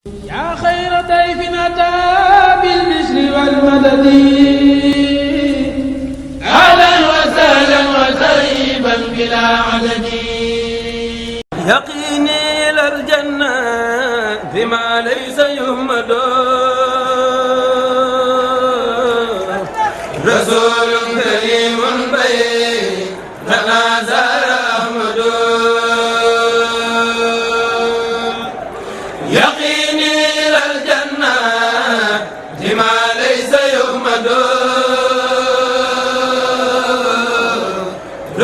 yaa xayra dayfin ataa bil bishri wal madadi ahlan wa sahlan wa tarhiban bilaa adadi yaqini ilal janna bimaa laysa yuhmadu rasulun karimun baynana zara ahmadu yaqini ilal janna bimaa laysa yuhmadu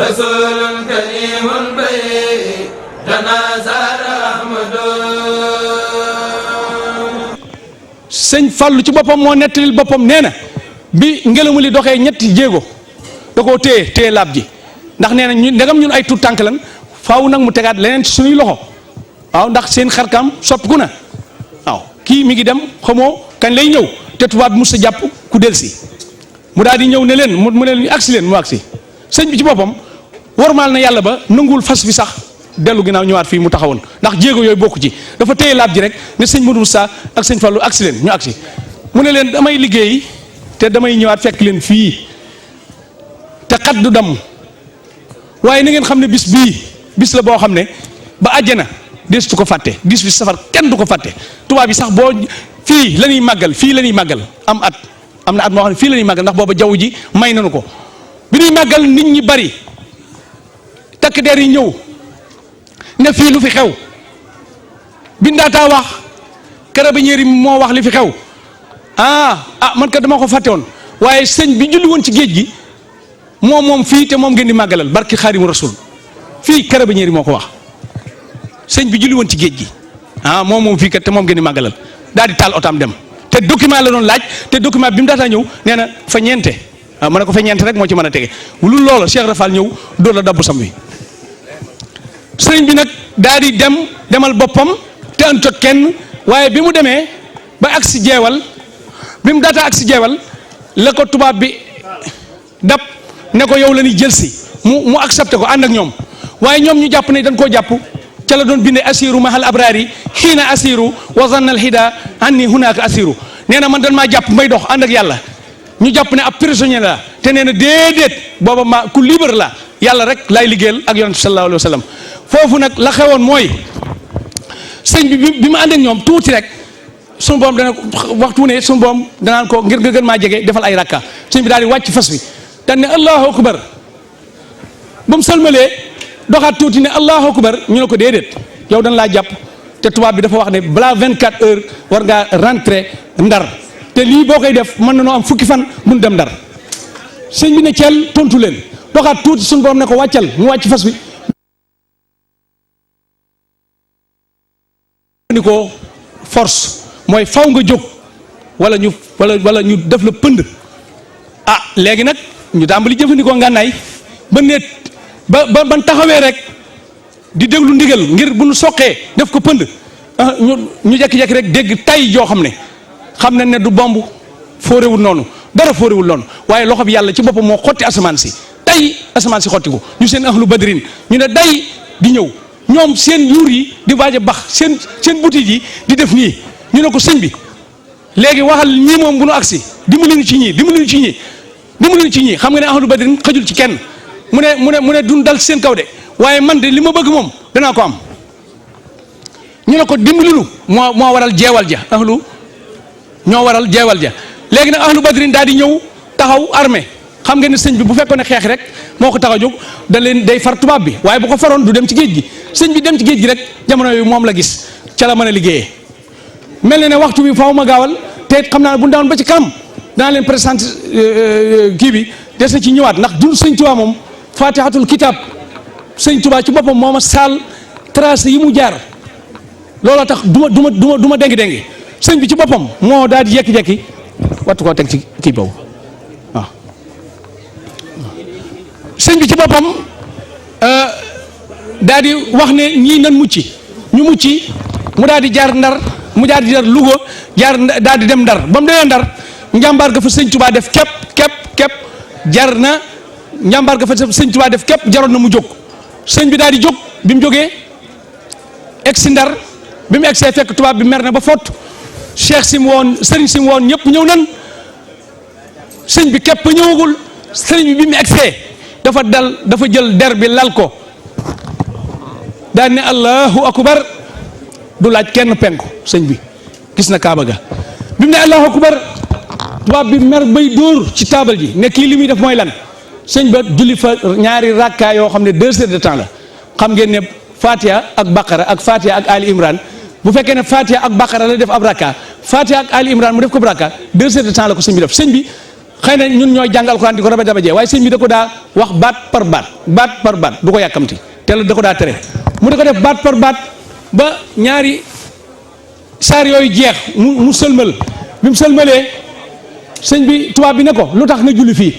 rasulun karimun baynana zara ahmadu. sëñ Fallu ci boppam moo nettalil boppam nee na bi ngelamu li doxee ñetti jéego da koo téye laab ji ndax nee na ñu ndegam ñun ay tuut tànk lan faaw nag mu tegaat leneen ci suñuy loxo waaw ndax seen xarkaam soppiku na waaw kii mi ngi dem xamoo kañ lay ñëw te tubaab bi mu sa jàpp ku del si mu daal di ñëw ne leen mu ne leen agsi leen mu agsi sëñ bi ci boppam wormaal na yàlla ba nanguwul fas bi sax dellu ginnaaw ñëwaat fii mu taxawoon ndax jéego yooyu bokku ci dafa téye laab ji rek ne sëñ Modou Moussa ak sëñ Fallou agsi leen ñu agsi mu ne leen damay liggéey te damay ñëwaat fekk leen fii te xat du damm waaye na ngeen xam ne bis bii bis la boo xam ne ba àjjana des du ko fàtte bis bi safar kenn du ko fàtte tubaab yi sax boo fii la ñuy màggal am na at moo xam ne fii la ñuy màggal ndax booba jaww ji may nanu ko bi ñuy màggal nit ñi bari takk der yi ñëw ne fii lu fi xew bindaataa wax carabinieri moo wax li fi xew man kat dama ko fàtte woon waaye sëñ bi julli woon ci géej gi moom fii te moom ngeen di màggalal barki Xaadimu Rasul fii carabinieri moo ko wax sëñ bi julli woon ci géej gi moom fii kat te moom ngeen di màggalal daal di taal otaam dem te document la doon laaj te document bi mu daataa ñëw nee na fa ñeente ma ne ko fa ñeente rek moo ci mën a tege lu loola Cheikh Rafal ñëw dóor la dabbu sam wi sëriñ bi nag daal di demal boppam te an tot kenn waaye bi mu demee ba agsi jeewal bi mu daataa agsi jeewal la ko tubaab bi dab ne ko yow la ñuy jël si mu accepté ko ànd ak ñoom waaye ñoom ñu jàpp ne dañ koo jàpp ca la doon bindee asiru mahal abrari xiina asiru wa zanna al hida anni hunaka asiru nee na man dañ maa jàpp may dox ànd ak yàlla ñu jàpp ne ab prisonnier la te nee na déedéet booba ma ku libre la yàlla rek laay liggéeyal ak yonent sallallahu alayhi wa sallam foofu nag la xewoon mooy sëñ bi ma ànd ak ñoom tuuti rek suñu borom dana waxtu ne suñu borom danaan ko ngir nga gën maa jege defal ay rakka sëñ bi daal di wàcc fas bi daan ne allahu akbar ba mu salmalee doxaat tuuti ne allahu akbar ñu ne ko déedéet yow dañ laa jàpp te tubaab bi dafa wax ne balaa 24 heures war ngaa rentrer ndar te lii boo koy def mën na noo am fukki fan mun dem ndar sëñ bi ne ceel tontu leen doxaat tuuti suñu borom ne ko wàccal mu wàcc fas bi ni ko force mooy faw nga jóg wala ñu def la pënd léegi nag ñu tàmbali jëfandikoo ngànnaay ban taxawee rek di déglu ndigal ngir bu nu soqee def ko pënd ñu jekki-jekki rek dégg tay joo xam nañ ne du bomb fóorewul noonu dara fóorewul noonu waaye loxo bi yàlla ci boppam moo xotti asamaan si tay asamaan si xotti ko ñu seen ahlu badrin ñu ne day di ñëw ñoom seen yuur yi di waaj a bax seen butit yi di def nii ñu ne ko sëñ bi léegi waxal ñii moom bu nu agsi dimbali ñu ci ñii xam nga ne ahlu badrin xajul ci kenn mu ne duñ dal seen kaw de waaye man de li ma bëgg moom danaa ko am ñu ne ko dimbalinu moo waral jeewal ja ñoo waral jeewal ja léegi nag ahlu badrin daal di ñëw taxaw armée xam nga ne sëñ bi bu fekkoon ne xeex rek moo ko tax a jóg day far tubaab bi waaye bu ko faroon du dem ci géej gi sëñ bi dem ci géej gi rek jamono yooyu moom la gis ca la mën a liggéeyee mel na ne waxtu bi faaw ma gaawal te xam naa bu daawoon ba ci kanam danaa leen présenté kii bi des na ci ñëwaat ndax dund sëñ Tuubaa moom fatihatul kitab sëñ Tuubaa ci boppam moo ma saal tracé yi mu jaar looloo tax du ma déngi sëñ bi ci boppam moo daal di jekki-jekki wattu koo teg ci kii boobu waaw sëñ bi ci boppam daal di wax ne ñii nan ñu mucc mu daal di jaar ndar mu daal di jaar Louga daal di dem ndar ba mu demee ndar njàmbaar ga fa sëñ Tuubaa def képp jar na njàmbaar ga fa sëñ Tuubaa def képp jaroon na mu jóg sëñ bi daal di jóg bi mu jógee egg si ndar bi mu egsee fekk tubaab bi mer na ba fott cheikh si mu woon sëriñ si mu woon ñëpp ñëw nan sëñ bi képp ñëwagul sëriñ bi mu egsee dafa jël der bi lal ko daan ne allahu akbar du laaj kenn penku sëñ bi gis na kaaba ga bi mu ne allahu akbar tubaab bi mer bay dóor ci taabal ji ne kii li muy def mooy lan sëñ ba julli fa ñaari rakka yoo xam ne 2 heures de temps la xam ngeen ne Fatiha ak Baqara ak Fatiha ak Ali Imran bu fekkee ne Fatiha ak Baqara la def ab rakka Fatiha ak Ali Imran mu def ko ab rakka 2 heures de temps la ko sëñ bi def sëñ bi xëy na ñun ñooy jàng alxuraan di ko raba dabajee waaye sëñ bi da ko daa wax baat par baat du ko yàkkamti te la da ko daa tere mu da ko def baat par baat ba ñaari saar yooyu jeex mu sëlmal bi mu sëlmalee sëñ bi tubaab bi ne ko lu tax nga julli fii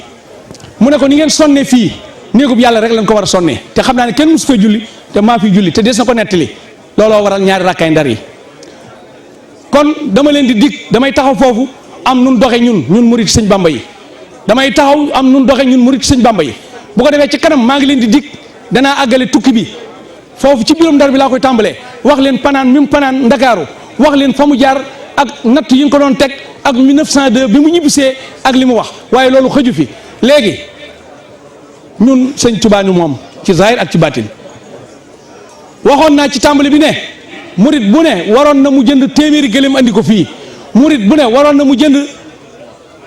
mu ne ko ni ngeen sonne fii néegub yàlla rek lañ ko war a sonnee te xam naa ne kenn musu fee julli te maa fi julli te des na ko nettali looloo waral ñaari rakkaay ndar yi kon dama leen di dig damay taxaw foofu am nun doxe ñun murit sëñ Bamba yi damay taxaw am nun doxe ñun murit sëñ Bamba yi bu ko defee ci kanam maa ngi leen di dig danaa àggale tukki bi foofu ci biirum ndar bi laa koy tàmbalee wax leen panaan mi mu panaan ndakaaru wax leen fa mu jaar ak natt yi nga ko doon teg ak 1902 bi mu ñibbisee ak li mu wax waaye loolu xëju fi léegi ñun sëñ Tuubaa ñu moom ci zahir ak ci baatin waxoon naa ci tàmbali bi ne murit bu ne waroon na mu jënd téeméeri gëléem andi ko fii murit bu ne waroon na mu jënd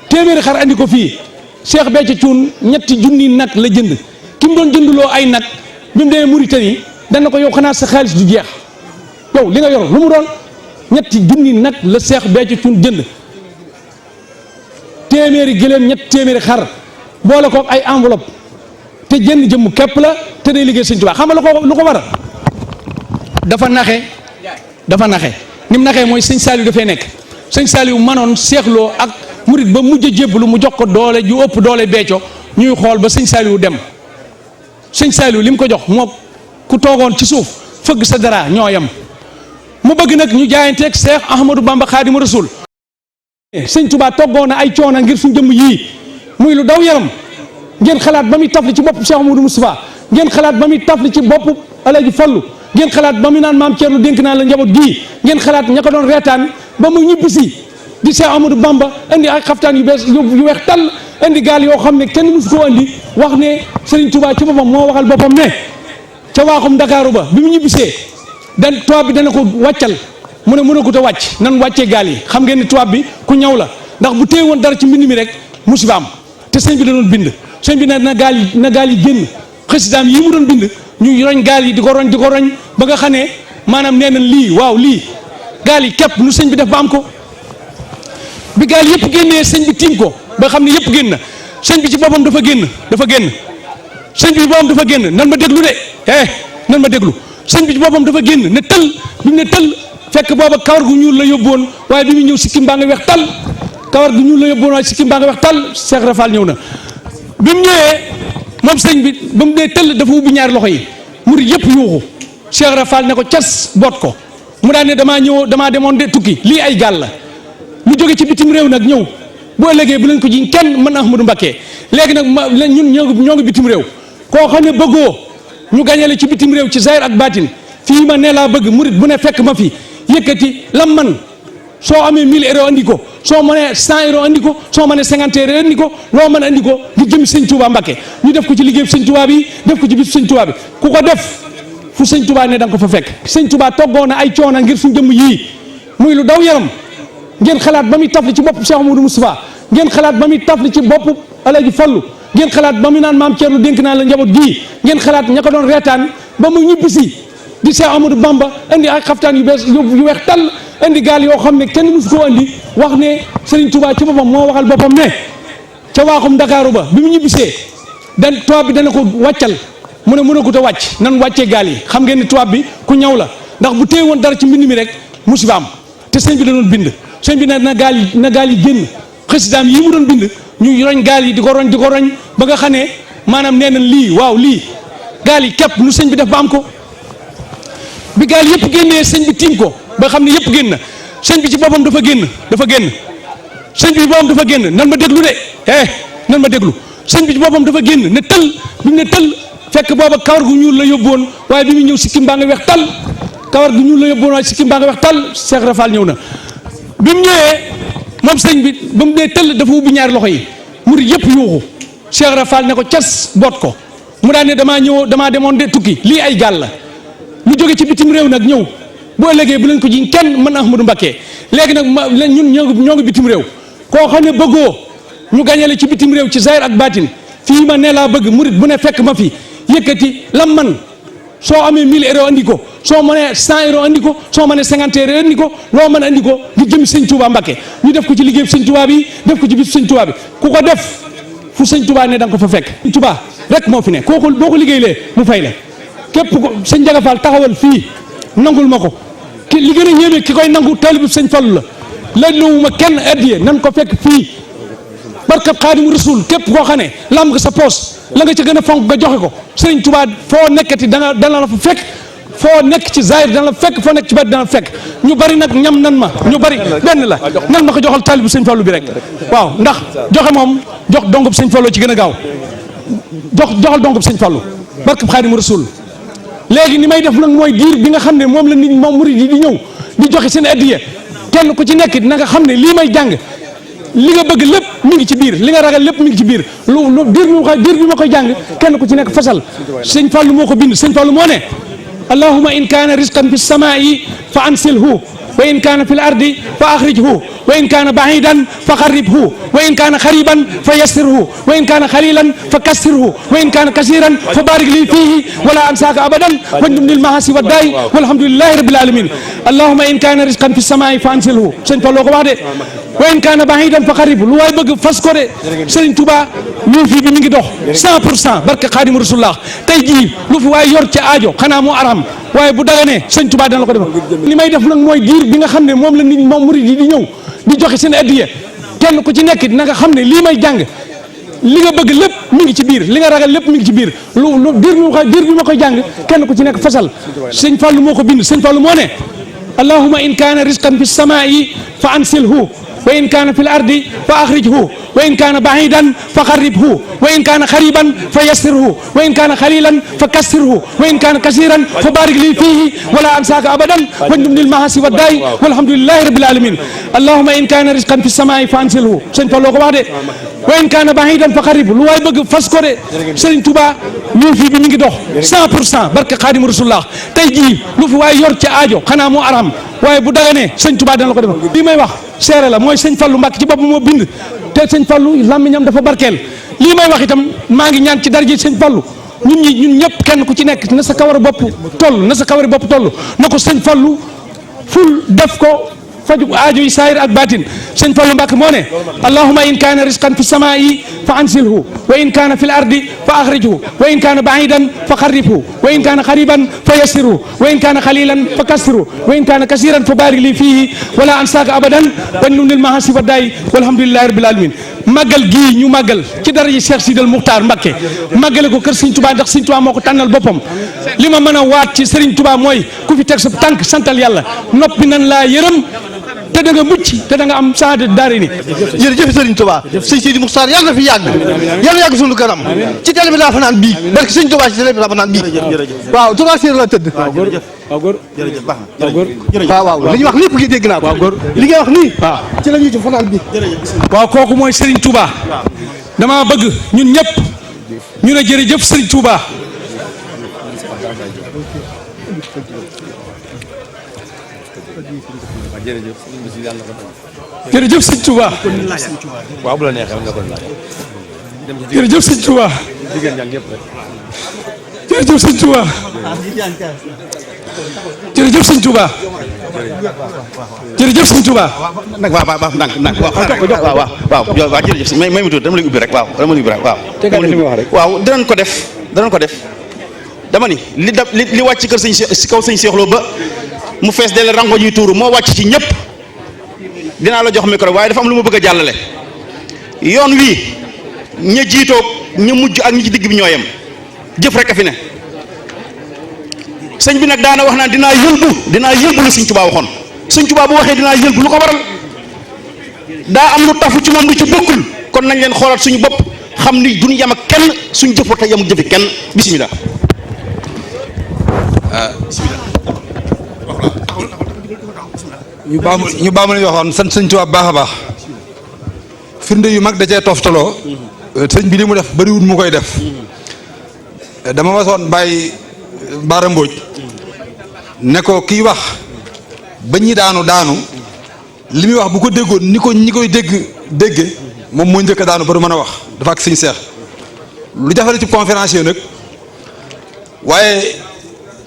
téeméeri xar andi ko fii Cheikh Béthio Thioune ñetti junni nag la jënd ki mu doon jënduloo ay nag bi mu demee Mauritanie dana ko yow xanaa sa xaalis du jeex yow li nga yor lu mu doon ñetti junni nag la Cheikh Béthio Thioune jënd téeméeri gëléem ñetti téeméeri xar boole ko ay enveloppe te jënd jëmm képp la te day liggéey sëñ Tuubaa xam nga lu ko waral dafa naxe ni mu naxee mooy sëñ Saliou dafay nekk sëñ Saliou manoon seexloo ak murit ba mujj a jébbalu mu jox ko doole ju ëpp doole Béthio ñuy xool ba sëñ Saliou dem sëñ Saliou li mu ko jox moo ku toogoon ci suuf fëgg sa dara ñoo yem mu bëgg nag ñu jaayanteeg Cheikh Ahmadou Bamba Khadimu Rasul sëñ Tuubaa toggoon na ay coono ngir suñu jëmm yii muy lu daw yaram ngeen xalaat ba muy tafli ci bopp Cheikh Amadou Moustapha ngeen xalaat ba muy tafli ci bopp Alaaji Fallu ngeen xalaat ba mu naan maam Thierno dénk naa la njaboot gii ngeen xalaat ña ko doon reetaan ba mu ñibbisi di Cheikh Amadou Bamba indi ay xaftaan yu bees yu weex tàll indi gaal yoo xam ne kenn musu ko andi wax ne Serigne Touba ci boppam moo waxal boppam ne ca waaxum Ndakaaru ba bi mu ñibbisee tubaab bi dana ko wàccal mu ne mën a ko te wàcc nan wàccee gaal yi xam ngeen ni tubaab bi ku ñaw la ndax bu téye woon dara ci mbind mi rek musiba am te sëñ bi da doon bind sëñ bi na gaal yi génn xësidaam yi mu doon bind ñu roñ gaal yi di ko roñ ba nga xam ne maanaam nee na lii gaal yi képp nu sëñ bi def ba am ko bi gaal yëpp génnee sëñ bi tiim ko ba xam ne yëpp génn na sëñ bi ci boppam dafa génn sëñ bi ci boppam dafa génn nan ma déglu de nan ma déglu sëñ bi ci boppam dafa génn ne tël bi mu ne tël fekk booba kawar gu ñuul la yóbboon waaye bi mu ñëw sikkim baa nga weex tal kawar gu ñuul la yóbboon waaye sikkim baa nga weex tal Cheikh Rafal ñëw na bi mu ñëwee moom sëñ bi ba mu dee tëll dafa ubbi ñaari loxo yi murid yëpp yuuxu Cheikh Rafal ne ko cas boot ko mu daan ne damaa demoon de tukki lii ay gaal la lu jóge ci bitim réew nag ñëw bu ëllëgee bu leen ko jiñ kenn mën Ahmadou Mbacké léegi nag ñun ñoo ngi bitim réew koo xam ne bëggoo ñu gañale ci bitim réew ci zahir ak baatin fii ma ne laa bëgg murid bu ne fekk ma fi yëkkati lam man soo amee 1000 euros andi ko soo mënee 100 euros andi ko soo mënee 50 euros andi ko loo mën a andi ko ngir jëm sëñ Touba Mbacké ñu def ko ci liggéey sëñ Touba bi def ko ci bis sëñ Touba bi ku ko def fu sëñ Touba ne da nga ko fa fekk sëñ Touba toggoon na ay coono ngir suñu jëmm yii muy lu daw yaram ngeen xalaat ba muy tafli ci bopp Cheikh Amadou Moustapha ngeen xalaat ba muy tafli ci bopp Alaaji Fallu ngeen xalaat ba mu naan maam Thierno dénk naa la njaboot gii ngeen xalaat ña ko doon reetaan ba mu ñibbisi di Cheikh Amadou Bamba indi ay xaftaan yu bees yu weex tàll indi gaal yoo xam ne kenn musu ko andi wax ne Serigne Touba ci boppam moo waxal boppam ne ca waaxum Ndakaaru ba bi mu ñibbisee tubaab bi dana ko wàccal mu ne mën a ko te wàcc nan wàccee gaal yi xam ngeen ni tubaab bi ku ñaw la ndax bu téye woon dara ci mbind mi rek musiba am te sëñ bi da doon bind sëñ bi na gaal yi génn xësidaam yi mu doon bind ñu roñ gaal yi di ko roñ ba nga xam ne maanaam nee na lii gaal yi képp nu sëñ bi def ba am ko bi gaal yëpp génnee sëñ bi tiim ko ba xam ne yëpp génn na sëñ bi ci boppam dafa génn sëñ bi ci boppam dafa génn nan ma déglu de nan ma déglu sëñ bi ci boppam dafa génn ne tël bi mu ne tël fekk booba kawar gu ñuul la yóbboon waaye bi mu ñëw sikkim baa nga weex tal kawar gi ñu la yóbbu si kim baa nga wax tal Cheikh Rafal ñëw na bi mu ñëwee moom sëñ bi ba mu dee tëll dafa ubbi ñaari loxo yi murid yëpp yuuxu Cheikh Rafal ne ko cas boot ko mu daan ne damaa demoon de tukki lii ay gaal la lu jóge ci bitim réew nag ñëw bu ëllëgee bu leen ko jiñ kenn mën Ahmadou Mbacké léegi nag ñun ñoo ngi bitim réew koo xam ne bëggoo ñu gañale ci bitim réew ci zahir ak baatin fii ma ne laa bëgg murid bu ne fekk ma fi yëkkati lam man soo amee 1000 euros andi ko soo mënee 100 euros andi ko soo mënee 50 euros andi ko loo mën a andi ko di jëm sëñ Touba Mbacké ñu def ko ci liggéey sëñ Touba bi def ko ci bis sëñ Touba bi ku ko def fu sëñ Touba ne da nga ko fa fekk sëñ Touba rek moo fi ne kooku boo ko liggéeylee mu fay la képp ko sëñ Ndiaga Fall taxawal fii nangul ma ko ki li gën a ñéeme ki koy nangu taalibu sëñ Fallu la laaj lowuma kenn addiye nan ko fekk fii barkat Xaadimu Rasuul képp koo xam ne lam nga sa poos la nga ca gën a fonk nga joxe ko sëriñ Touba foo nekkati dana la fa fekk foo nekk ci zahir dana la fekk foo nekk ci bët dana la fekk ñu bari nag ñam nan ma ñu bari benn la nan ma ko joxal taalibu sëñ Fallu bi rek waaw ndax joxe moom jox dongub sëñ Fallu ci gën a gaaw joxal dongub sëñ Fallu barkat Xaadimu Rasuul léegi ni may def nag mooy diir bi nga xam ne moom la nit moom murid yi di ñëw di joxe seen addiya kenn ku ci nekk na nga xam ne lii may jàng li nga bëgg lépp mi ngi ci biir li nga ragal lépp mi ngi ci biir lu diir bi ma koy jàng kenn ku ci nekk fasal sëñ Fallu moo ko bind sëñ Fallu moo ne allahumma in kaana rizqan fi samaa'i fa ansilhu wa in kaana fi l ardi fa axrijhu wa in kaana ba'idan fa qarribhu wa in kaana xariban fa yassirhu wa in kaana xalilan fa kassirhu wa in kaana kasiran fa barik li fihi wala ansaaka abadan wajnubni l mahasi wa daay walhamdulillahi rabbil alamin allahumma in kaana rizqan fi samaa'i fa ansilhu sëñ Fallu ko wax de wa in kaana ba'idan fa qarribhu lu waay bëgg fas ko de Sëriñ Tuubaa ñun fii bi mi ngi dox 100% barke Xaadimu Rasulullah tey jii lu fi waay yor ci aajo xanaa moo aram waaye bu daganee Sëriñ Tuubaa dana la ko defal li may def nag mooy diir bi nga xam ne moom la nit moom murid yi di ñëw di joxe seen addiya kenn ku ci nekk na nga xam ne lii may jàng li nga bëgg lépp mi ngi ci biir li nga ragal lépp mi ngi ci biir diir bi ma koy jàng kenn ku ci nekk fasal sëñ Fallu moo ko bind sëñ Fallu moo ne allahumma in kaana rizqan fi samaa'i fa ansilhu wa in kaana fi l ardi fa axrijhu wa in kaana ba'idan fa qarribhu wa in kaana xariban fa yassirhu wa in kaana xalilan fa kassirhu wa in kaana kasiran fa barik li fihi wala ansaaka abadan wajnubni l mahasi wa daay walhamdulillahi rabbil alamin allahumma in kaana rizqan fi samaa'i fa ansilhu sëñ Fallu ko wax de wa in kaana ba'idan fa qarribhu lu waay bëgg fas ko de Sëriñ Tuubaa ñun fii bi mi ngi dox 100% barke Xaadimu Rasulullah tey jii lu fi waay yor ci aajo xanaa moo aram waaye bu daganee Sëñ Tuubaa dana la ko defal lii may wax seere la mooy sëñ Fallu Mbàkke ci boppam moo bind te sëñ Fallu làmmiñam dafa barkeel lii may wax itam maa ngi ñaan ci daraja sëñ Fallu ñun ñëpp kenn ku ci nekk na sa kawar bopp toll na ko sëñ Fallu ful def ko faju aajo yi saayir ak baatin sëñ Fallu Mbàkke moo ne allahumma in kaana rizqan fi samaa'i fa ansilhu wa in kaana fi l ardi fa axrijhu wa in kaana ba'idan fa qarribhu wa in kaana xariban fa yassirhu wa in kaana xalilan fa kassirhu wa in kaana kasiran fa barik li fihi wala ansaaka abadan wajnubni l mahasi wa daay walhamdulillahi rabbil alamin màggal gii ñu màggal ci dara ji Cheikh Sidal Muxtaar Mbacké màggale ko kër Sëriñ Tuubaa ndax Sëriñ Tuubaa moo ko tànnal boppam li ma mën a waat ci Sëriñ Tuubaa mooy ku fi teg sa tànk santal yàlla noppi nan laa yërëm te da nga mucc te da nga am saada daari ni jërëjëf Sëriñ Tuubaa sëñ Sidi Muxtaar yàlla na fi yàgg yàlla yàgg sunu kanam ci télé bi laa fanaan bii barke Sëriñ Tuubaa ci télé bi laa fanaan bii waaw 3 heures la tëdd waaw góor jërëjëf baax na waaw li ñu wax lépp gi dégg naa ko li nga wax nii ci la ñuy ci fanaan bi waaw kooku mooy Serigne Touba dama bëgg ñun ñëpp ñu ne jërëjëf Serigne Touba jërëjëf Serigne Touba waaw bu la neexee nga ko laaj jërëjëf Serigne Touba jërëjëf Serigne Touba jërëjëf Serigne Touba jërëjëf Serigne Touba nag waaw nag waaw jërëjëf may mu tudd dama lay ubbi rek waaw waaw danañ ko def dama ni li wàcc ci kër sëñ si kaw sëñ Cheikh Lo ba mu fees dell rango ñuy tuuru moo wàcc ci ñëpp dinaa la jox micro waaye dafa am lu ma bëgg a jàllale yoon wii ña jiitoog ña mujj ak ñi ci digg bi ñooyam jëf rek a fi ne sëñ bi nag daana wax naan dinaa yëlbu lu sëñ Tuubaa waxoon sëñ Tuubaa bu waxee dinaa yëlbu lu ko waral daa am lu tafu ci moom lu ci bokkul kon nañ leen xoolaat suñu bopp xam ni duñu yem ak kenn suñu jëf te yemul jëfi kenn bisimilah. ñu baamu la ñu waxoon sant sëñ Tuubaa baax a baax firnde yu mag da cee toftaloo sëñ bi li mu def bariwul mu koy def dama wasoon bàyyi Baara Mbóoj ne ko kiy wax ba ñi daanu li muy wax bu ko déggoon ñi koy dégge moom moo njëkk a daanu ba du mën a wax dafa ak sëñ Seex lu jafale ci conférencier nag waaye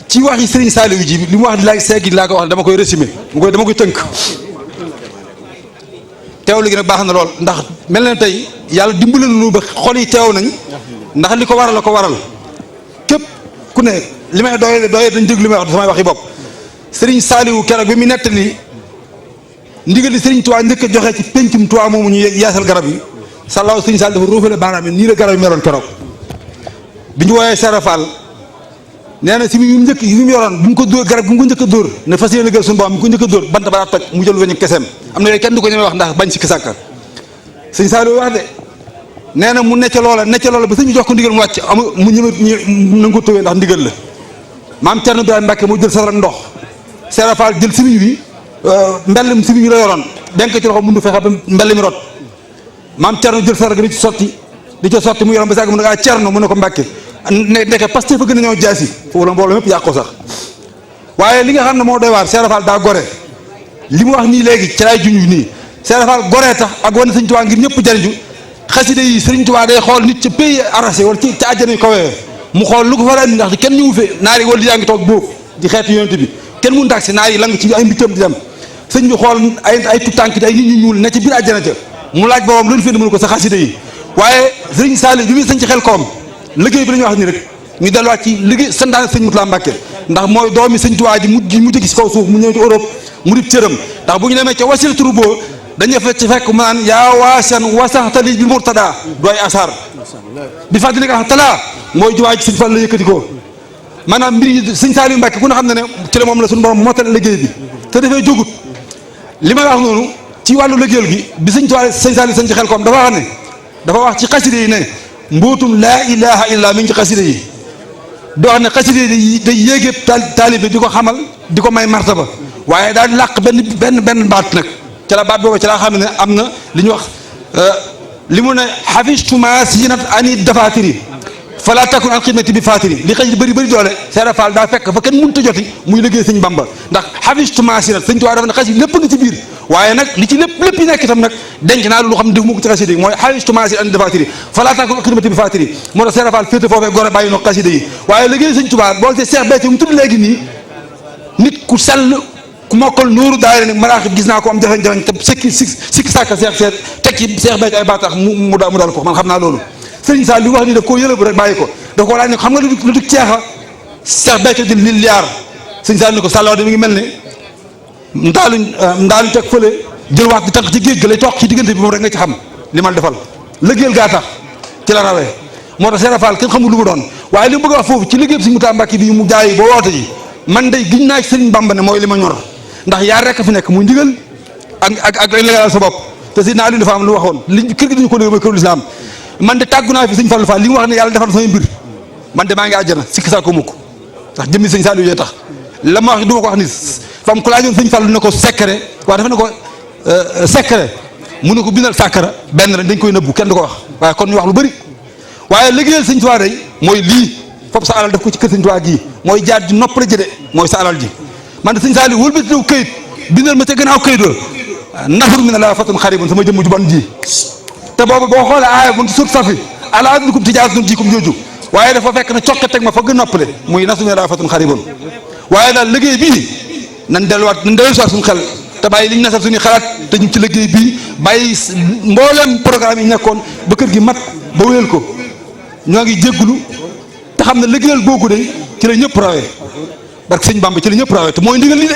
ci wax yi Serigne Saliou ji li mu wax di laaj seeg laa ko wax dama koy résumé dama koy tënk teewlu gi nag baax na lool ndax mel na tey yàlla dimbali nañu ba xol yi teew nañ ndax li ko waral képp ku ne li may doy dañ dégg li may wax samay waxi bopp Serigne Saliou keroog bi mu nettali ndigal li Serigne Touba njëkk a joxe ci pencum Touba moomu ñu yaasal garab yi sallaaw Serigne Saliou dafa róofale baaraam yi nii la garab yi meloon keroog bi ñu woowee Serap Fall nee na si yu mu yoroon bu mu ko dóor garab bu mu ko njëkk a dóor ne fas yéene gël suñu borom bu ko njëkk a dóor bant ba daa toj mu jël weñu keseem am na yooyu kenn du ko ñemee wax ndax bañ sikki sàkka sëñ Saliou wax de nee na mu necc loola ba sëñ bi jox ko ndigal mu wàcc mu ñëme na ko tëwee ndax ndigal la maam Thierno Birahim Mbacke moo jël sarak ndox Serap Fall jël simiñ bi mbellum simiñ bi la yoroon denk ci loxo mundu fexe ba mbell mi rot maam Thierno jël sarak di ci sotti mu yoroon ba sàgg mu ne ah Thierno mu ne ko Mbacke ndeke parce que fa gën a ñëw jaasi foofu la mbooloo mépp yàqoo sax waaye li nga xam ne moo doy waar Serap Fall daa gore li mu wax nii léegi ci laay junj nii Serap Fall goree tax ak wane Sëriñ Tuubaa ngir ñëpp jariñu xasida yi Sëriñ Tuubaa day xool nit ca pays arrasé wala ci àjjana yu kawee mu xool lu ko fa andi ndax kenn ñëwu fe naari wala di yaa ngi toog boobu di xeetu yonent bi kenn mënu tax si naar yi lang ci ay mbiccam di dem sëñ bi xool ay tutànk ay nit ñu ñuul ne ci biir àjjana ca mu laaj boobam luñu fi mënu ko sa xasida yi waaye Sëriñ Saliou bi muy sëñ ci xel koom liggéey bi la ñuy wax ni rek ñu delluwaat ci liggéey santaane sëñ Mourtala Mbacke ndax mooy doomi sëñ Tuubaa ji mu jëgi si kaw suuf mu ñëw ci Europe mu dib cëram ndax bu ñu demee ca wasil turbo dañuy fekk mu naan yaa waasan wasaxtali bi Mourtada dooy asar bi fàttali nga xam talaa mooy jumaa ji sëñ Fall la yëkkati ko maanaam mbir yi sëñ Saliou Mbacke ku ne xam ne ci la moom la suñu borom mottale liggéey bi te dafay jógut li may wax noonu ci wàllu liggéeyal gi bi sëñ Tuubaa sëñ Saliou sëñ ci xel koom dafa wax ci xaside yi ne mbootum laa ilaha illa mi ngi ci xaside yi doo xam ne xaside yi day yéege taalibe di ko xamal di ko may martaba waaye daal làq benn baat nag ca la baat boobu ci laa xam ne am na li ñuy wax li mu ne xafistuma sinat ani dafatiri fala takun an xidmati bi fatiri li xëy bëri doole Serap Fall daa fekk fa kenn mënut a joti muy liggéey sëñ Bamba ndax xafistuma sinat sëñ Tuubaa dafa ne xasi lépp nga ci biir waaye nag li ci lépp yi nekk itam nag denc naa lu xam ne def mu ko ci xasida yi mooy xafistuma sinat ani dafatiri fala takun an xidmati bi fatiri moo tax Serap Fall féete foofee gore bàyyi no xasida yi waaye liggéey sëñ Tuubaa bool te Cheikh Béthio mu tudd léegi nii nit ku sell ku mokkal nuuru daayira ne maraaxib gis naa ko am jafe-jafe te sikki sàkka seet teg ci Cheikh Béthio ay baatax mu dal ko man xam naa loolu Sëriñ Sall li wax ni daf koo yëlëbu rek bàyyi ko da koo laaj ne xam nga lu du ceexa Cheikh Béthio di li liyaar Sëriñ Sall ni ko sàllaw de mi ngi mel ne ndaaluñ teg fële jël wax di tànk ci géej ga lay toog ci diggante bi moom rek nga ci xam li ma defal liggéeyal gaa tax ci la rawee moo tax Serap Fall kenn xamul lu mu doon waaye li mu bëgg a wax foofu ci liggéey Sëriñ Mountakha Mbacké bi mu jaay ba woote ji man day giñ naa ci Sëriñ Bamba ne mooy li ma ñor ndax yaar rek fi nekk muy ndigal ak lay legalal sa bopp te si naa li dafa am lu waxoon li kër gi dañu ko léegi mooy këru lislaam man de tàggu naa fi sëñ Fallou Fall li mu wax ne yàlla defal samay mbir man de maa ngi àjjana sikki saa ko mukk ndax jëmmi sëñ Saliou yee tax la ma wax du ma ko wax ni fam ku laajoon sëñ Fallou ne ko secret waaye dafa ne ko secret mu ne ko bindal sàkkara benn rek dañ koy nëbbu kenn du ko wax waaye kon ñu wax lu bëri waaye liggéeyal sëñ Tuubaa day mooy lii foofu sa alal def ko ci kër sëñ Tuubaa gii mooy jaar ji nopp la jëde mooy sa alal ji man de sëñ Saliou wëlbati daw këyit bindal ma ca gannaaw këyit wa nafar mi ne laa fatun xaribun sama jëmm ju bon ji te boobu boo xoolee aaya bu sut safi ala adnukum tijaaratum jiikum jooju waaye dafa fekk na cokke teg ma fa gën noppale muy nasu mi ne laa fatun xaribun waaye daal liggéey bii nan delluwaat suñu xel te bàyyi li ñu nasal suñuy xalaat te ñu ci liggéey bii bàyyi mboolem programme yi nekkoon ba kër gi mat ba wéyal ko ñoo ngi jéggulu te xam ne liggéeyal googu de ci la ñëpp rawee barke sëñ Bamba ci la ñëpp rawee te mooy ndigal li de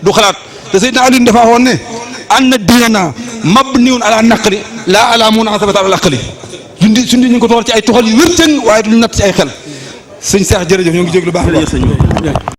du xalaat te Seydina Aliou dafa waxoon ne anna diina mabniun ala naqli laa ala munasabati ala aqli suñu ñu ngi ko toor ci ay tuxal yu wér waaye duñu natt ci ay xel sëñ Cheikh jërëjëf ñoo ngi jéglu baax